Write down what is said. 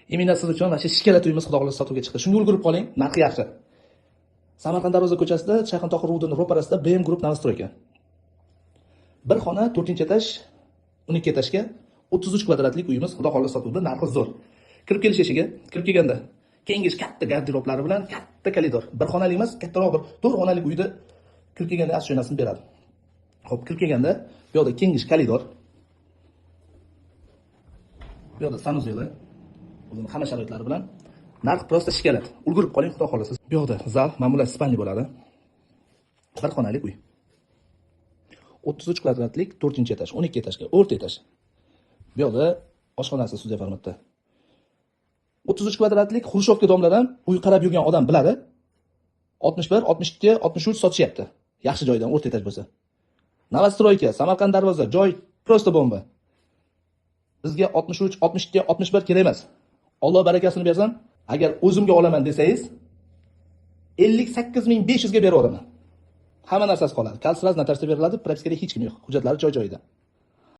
Именно siz uchun mana shu шоколад uyimiz, xudo xohlasa, sotuvga chiqdi. Shunga ulgurib qoling, narxi yaxshi. Samarqand Darvoza ko'chasida, Shayxontohur РУВД ni ro'parasida, BM Group новостройка. Bir xona, to'rtinchi etaj, 12 etajga 33 kvadratlik uyimiz, xudo xohlasa, sotuvda, narxi zo'r. Kirib kelish eshigi, kirib kelganda kengish katta garderoblari bilan katta koridor. Bir xonali emas, kattaroq bir to'rt xonalik uyda kirib kelganda ощущение beradi. Xo'p, kirib kelganda bu yoqda kengish koridor. Bu yoqda санузел i o'zini hamma sharoitlari bilan. Narx просто шоколад. Ulgurib qoling, xudo xohlasa. Bu yoqda zal, mana bular спальни bo'ladi. Bir xonalik uy. 33 kvadratlik, 4 etaj, 12 etajga, o'rta etaj. Bu yoqda oshxonasi studiya formatda. 33 kvadratlik хрущёвка дом lar ham uy qarab yurgan odam biladi. 61, 62, 63 sotishyapti. Yaxshi joydan o'rta etaj bo'lsa. Новостройка, Samarqand Darvoza, joy просто bomba. Bizga 63, 62, 61 kerak emas. Alloh barakasini bersin. Agar o'zimga olaman desangiz, 58 500 ga berib yuboraman. Hamma narsasi qoladi. Kal сразу notariusga beriladi, propiskada hech kim yo'q. Hujjatlari joy-joyida.